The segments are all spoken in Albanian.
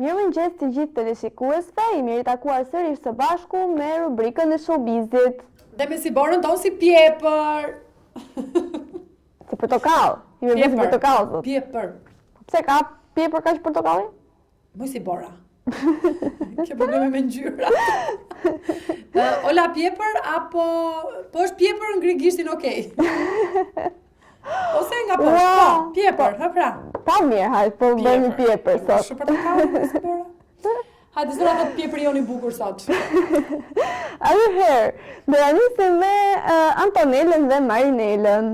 Mirëmëngjes të gjithë teleshikuesve, jemi ritakuar sërish së bashku me rubrikën e showbizit. Dhe me Siborën tonë si pjepër. Si portokall, jemi bërë si portokall sot. Pjepër. Pse ka pjepër kaq portokalli? Moj Sibora. Ke probleme me ngjyra. Ola pjepër apo po është pjepër ngri gishtin okay. Ose nga poshtë, po, pjepër, ha pra. Pa mirë, hajde, po bëjmë pjepër sot. Shumë portokall, Sibora. Hajde, zëra të pjepër joni bukur sot. Atëherë, do ja nisim me uh, Antonelën dhe Marinelën.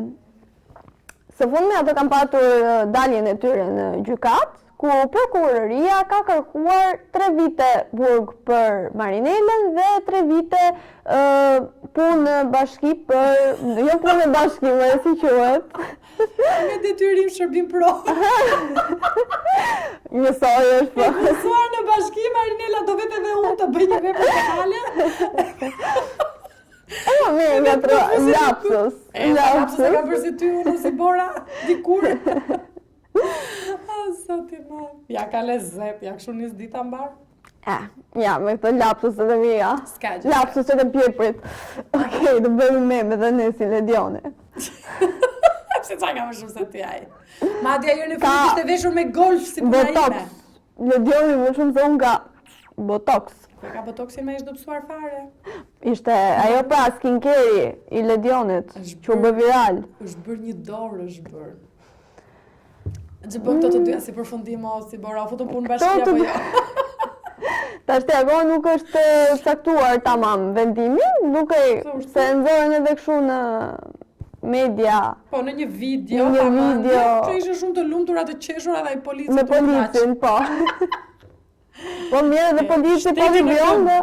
Së fundmi ato kanë patur daljen e tyre në gjykatë, ku prokuroria ka kërkuar 3 vite burg për Marinelën dhe 3 vite punë në bashki për, jo punë në bashki, më si quhet. Me detyrim shërbim prove. Njësoj është po. E punësuar në bashki, Marinela do vete dhe unë të bëj një vepër penale. E ma mirë nga të lapsus. E lapsus e ka bërë si ty unë Sibora, dikur. Zot i madh. Ja ka lezet, ja kështu nis dita mbarë. E, ja, me këto lapsus edhe mia. S'ka gjë. Lapsus edhe pjeprit. Okej, do bëjmë meme dhe ne si Ledioni. Pse ça ka më shumë se ti ai? Madje ajo në fund ishte veshur me golf si puna ime. Botox. Ledioni më shumë se unë ka botox. Po ka botoksin më është dobësuar fare. Ishte ajo pra skincare i Ledionit, që u bë viral. Është bërë një dorë, është bërë. Që bën këto të dyja si përfundim o Sibora, u futën punë bashkia apo jo? Tashti akoma nuk është caktuar tamam vendimi, duke se e nxorën edhe kështu në media. Po, në një video, në një video. Që ishin shumë të lumtura të qeshura dhe ai polici Me policin, po. Po mirë edhe polici po vi bjondë.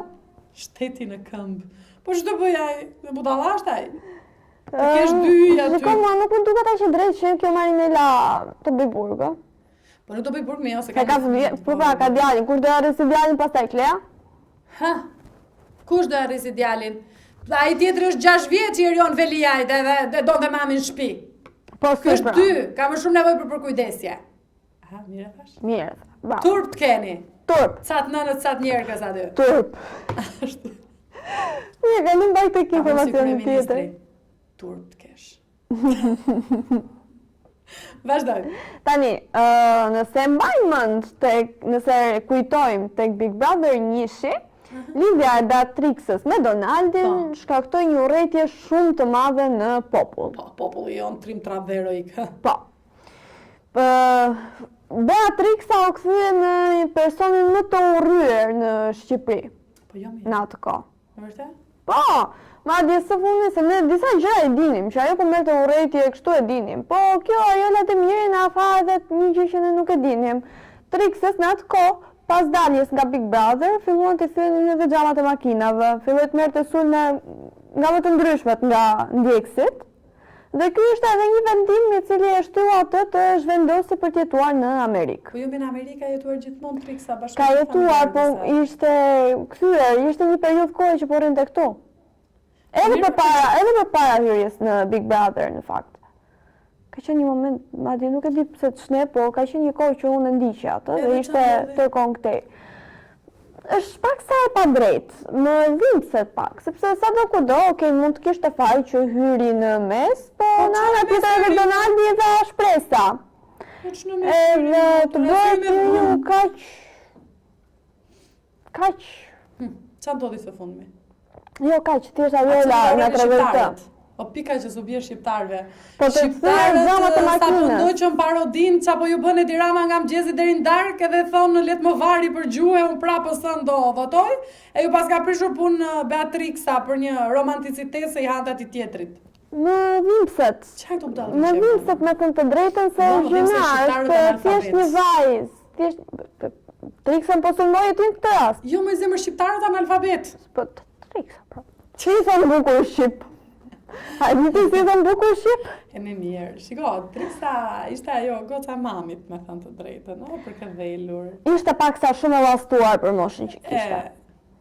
Shteti në këmbë. Po ç'do bëjë ai? Dhe budalla është ai. Të kesh dy yje aty. Nuk më nuk më duket aq e drejtë që kjo Marinela të bëj burg, ë. Po nuk do bëj burg më, ose ka. Ka fëmijë, po pra ka djalin, kush do ja rrisi djalin pastaj Klea? Ha. Kush do ja rrisi djalin? Ai tjetri është 6 vjeç i Erion Veliajt edhe dhe donte mamin në shtëpi. Po si pra. Është dy, ka më shumë nevojë për përkujdesje. Aha, mirë e thash. Mirë. Bravo. Turp të keni. Turp. Ca të nënët, ca të njerkës aty. Turp. Ashtu. Mirë, kalojmë pak tek informacioni tjetër. Turp të kesh. Vazhdoj. Tani, uh, nëse mbajmë mend tek, nëse kujtojmë tek Big Brother njëshi, lidhja e Beatrixës me Donaldin po. shkaktoi një urrejtje shumë të madhe në popull. Po, populli jonë trim tradhero i ka. Po. Beatrixa u kthye në personin më të urryer në Shqipëri. Po jo mirë. Në atë kohë. Vërtet? Po, madje së fundi se ne disa gjëra i dinim, që ajo po merrte urrejtje kështu e dinim. Po kjo Ariola Demiri na tha edhe një gjë që ne nuk e dinim. Trixës në atë kohë, pas daljes nga Big Brother, filluan t'i thyenin edhe xhamat e makinave, filloi të merrte sulme nga më të ndryshmet nga ndjekësit. Dhe ky ishte edhe një vendim i cili e shtyu atë të zhvendosej për të jetuar në Amerikë. Po jo në Amerikë ka jetuar gjithmonë Trixa bashkë me Ka jetuar, po ishte kthyer, ishte një periudhë kohe që po rrinte këtu. Edhe përpara, edhe përpara hyrjes në Big Brother në fakt. Ka qenë një moment, madje nuk e di pse ç'ne, po ka qenë një kohë që unë e ndiqja atë dhe ishte tërë kohën këtej. Është pak sa e padrejtë, më dhimbset pak, sepse sado kudo, ok, mund të kishte faj që hyri në mes, po, po në anën tjetër edhe Donaldi i dha shpresa. Po ç'në mes Edhe të bëhet një kaq kaq hm, Ça ndodhi së fundmi? Jo kaq, thjesht Ariola na tregoi këtë. O pika që s'u bie shqiptarëve. Po të shqiptarët xhamat e makinës. Sapo ndoqën parodinë, ça po ju bën Edi Rama nga mëngjesi deri në darkë edhe thonë le të më vari për gjuhë, unë prapë PS-në do votoj. E ju paska prishur punë uh, Beatrixa për një romanticitet se i hante atij tjetrit. Më dhimbset. Çfarë këto budallëqe? Më dhimbset me thënë të drejtën se është gjynah, është thjesht një vajzë. Thjesht Trixën po sulmoj ti në këtë rast. Jo moj zemër shqiptarët analfabet. Po Trixa po. Si i thonë bukur shqip? A di ti si i thonë bukur shqip? E me mirë. Shiko, Trixa ishte ajo goca e mamit, me thënë të drejtën, no? Përkëdhelur. Ishte pak sa shumë e llastuar për moshën që kishte. E...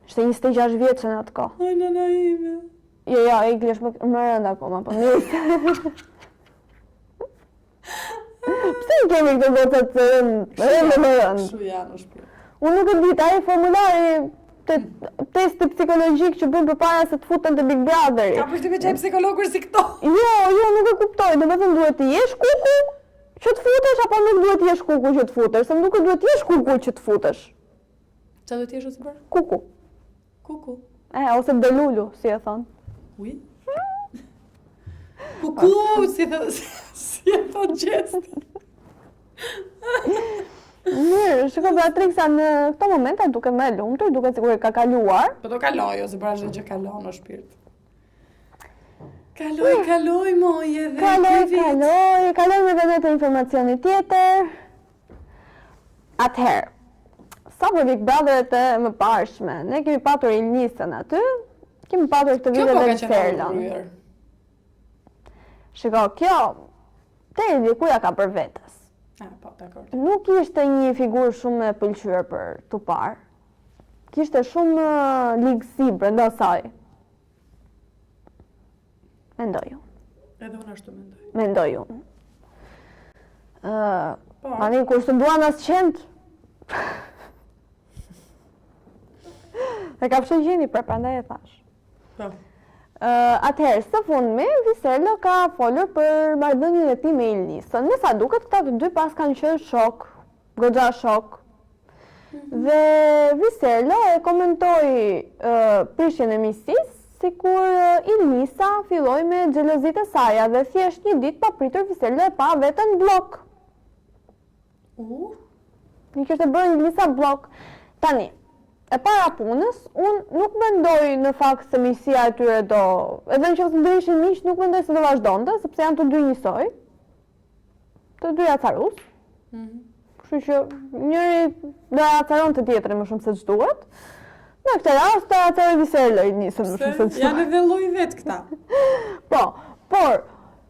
Ishte 26 vjeçe në atë kohë. Oj, nëna ime. Jo, jo, Egli është më, më rëndë akoma, po mirë. Pse i kemi këto gocat të rëndë, rëndë më rëndë? Kështu janë, është. Unë nuk e di, ai formulari te testi psikologjik që bëjnë përpara se të futen te Big Brotheri. Kam përshtypjen që ai psikologu si këto. Jo, jo, nuk e kuptoj. Domethënë duhet të jesh kuku që të futesh apo nuk duhet të jesh kuku që të futesh? Se më duket duhet të jesh kuku që të futesh. Çfarë duhet të jesh ose bërë? Kuku. Kuku. E, ose delulu, si e thonë. Ui. Kuku, si e si e thonë Gjesti. Mirë, shiko Beatriksa në këto momente duket më e lumtur, duket sikur e ka kaluar. Po do kaloj, ose pra çdo gjë kalon o shpirt. Kaloj, kaloj, moj, edhe Kaloj, kaloj, kaloj me dhe te informacioni tjetër. Atëherë, sa për Big Brother të mëparshme, ne kemi patur Ilnisën aty, kemi patur këtë vit po edhe Serlon. Shiko, kjo, deri diku ia ka bërë vetes. Ah, po, dakord. Nuk ishte një figurë shumë e pëlqyer për t'u parë. Kishte shumë ligësi brenda saj. Mendoj unë. Edhe unë ashtu mendoj. Mendoj unë. Ëh, po. Tani kur s'të duan as qentë. E kafshoi qeni, pra prandaj e thashë. Po. Uh, atëherë, së fundmi, Viserlo ka folur për marrëdhënien e tij me Ilnisën. Me sa duket, këta të dy paskan qenë shokë, goxha shokë. Dhe Viserlo e komentoi prishjen e miqësisë sikur Ilnisa filloi me xhelozitë e saja dhe thjesht një ditë papritur Viserlo e pa veten bllok. U? I kishte bërë Ilnisa bllok. Tani, e para punës, unë nuk mendoj në fakt se miqësia e tyre do, edhe në qoftë se do ishin miq, nuk mendoj se do vazhdonte, sepse janë të dy njësoj. Të dy acarus. Mm -hmm. Kështu që njëri do e acaronte tjetrin më shumë se ç'duhet. Në këtë rast do acarojë Viserlo Ilnisën më shumë se ç'duhet. Janë edhe lloj vetë këta. po, por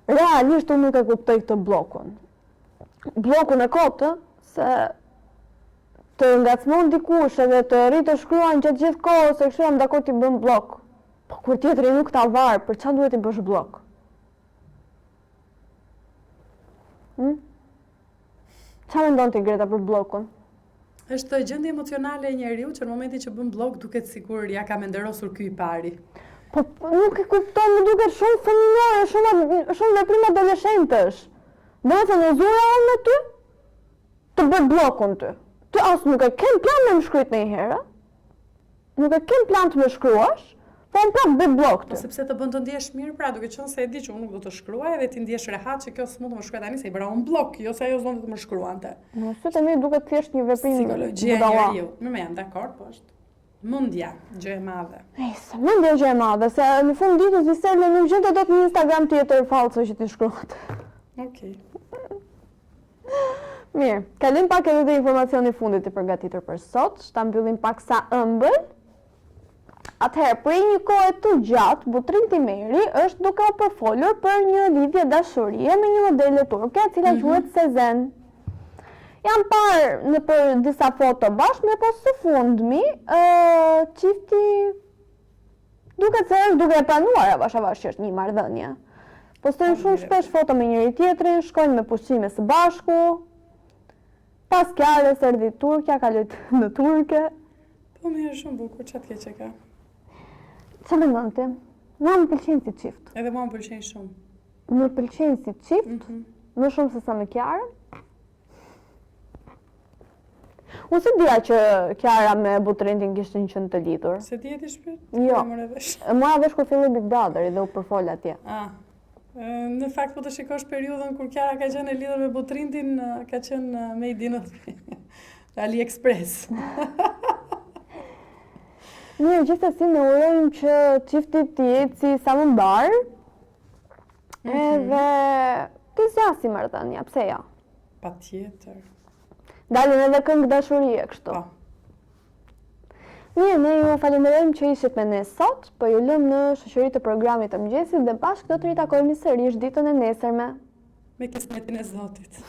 realisht unë nuk e kuptoj këtë bllokun. Bllokun e kotë, se të ngacmon dikush edhe të rri të shkruan gjatë gjithë kohës, e kështu jam dakord t'i bën bllok. Po kur tjetri nuk ta var, për çfarë duhet t'i bësh bllok? Hm? Ça mendon ti Greta për bllokun? Është gjendje emocionale e njeriut që në momentin që bën bllok duket sikur ia ka menderosur ky i pari. Po, po nuk e kuptoj, më duket shumë fëminore, shumë shumë veprim adoleshentësh. Domethënë u zura unë me ty? Të bëj bllokun ty. Ti as nuk e ke në plan me më shkrujt ndonjëherë. Nuk e ke në plan të më shkruash, po unë prapë bëj bllok ty. Po sepse të bën të ndjesh mirë, pra duke qenë se e di që unë nuk do të shkruaj edhe ti ndihesh rehat që kjo s'mund të më shkruaj tani se i bëra unë bllok, jo se ajo s'donte të më shkruante. Në sytë e mi duket thjesht një veprim Psikologjia e njeriut. Më më jam dakord, po është mendja gjë e madhe. Nejse, mendja gjë e madhe, se në fund ditës Viserlo nuk gjente dot një Instagram tjetër fallco që t'i shkruante. Okej. Mirë, kalojmë pak edhe te informacioni i fundit i përgatitur për sot, ta mbyllim pak sa ëmbël. Atëherë, prej një kohe të gjatë, Butrint Imeri është duke u përfolur për një lidhje dashurie me një modele turke, e cila mm -hmm. quhet Sezen. Janë parë nëpër disa foto bashkë, mirëpo së fundmi, uh, çifti Duket se është duke e pranuar avash avash që është një marrëdhënie. Postojnë shumë shpesh foto me njëri tjetrin, shkojnë me pushime së bashku. Pas Kiarës erdhi Turkja, kaloi në turke. Po mirë, shumë bukur, ça të keqe ka. Ça mendon ti? Mua më pëlqejnë si çift. Edhe mua më pëlqejnë shumë. Më pëlqejnë si çift, mm -hmm. më shumë se sa me Kiarën. Unë s'e dija që Kiara me Butrintin kishin qenë të lidhur. S'e dije ti shpirt? Jo. E mora vesh kur filloi Big Brother dhe u përfol atje. Ah. Në fakt po të shikosh periudhën kur Kiara ka qenë e lidhur me Butrintin, ka qenë made in AliExpress. Mirë, gjithsesi ne urojmë që çiftit t'i eci sa më mbarë. Mm -hmm. Edhe të zgjasi marrëdhënia, pse jo? Patjetër. Dalin edhe këngë dashurie kështu. Po. Mirë, ne ju falenderojmë që ishit me ne sot, po ju lëmë në shoqëri të programit të mëngjesit dhe bashkë do të ritakohemi sërish ditën e nesërme. Me kismetin e Zotit.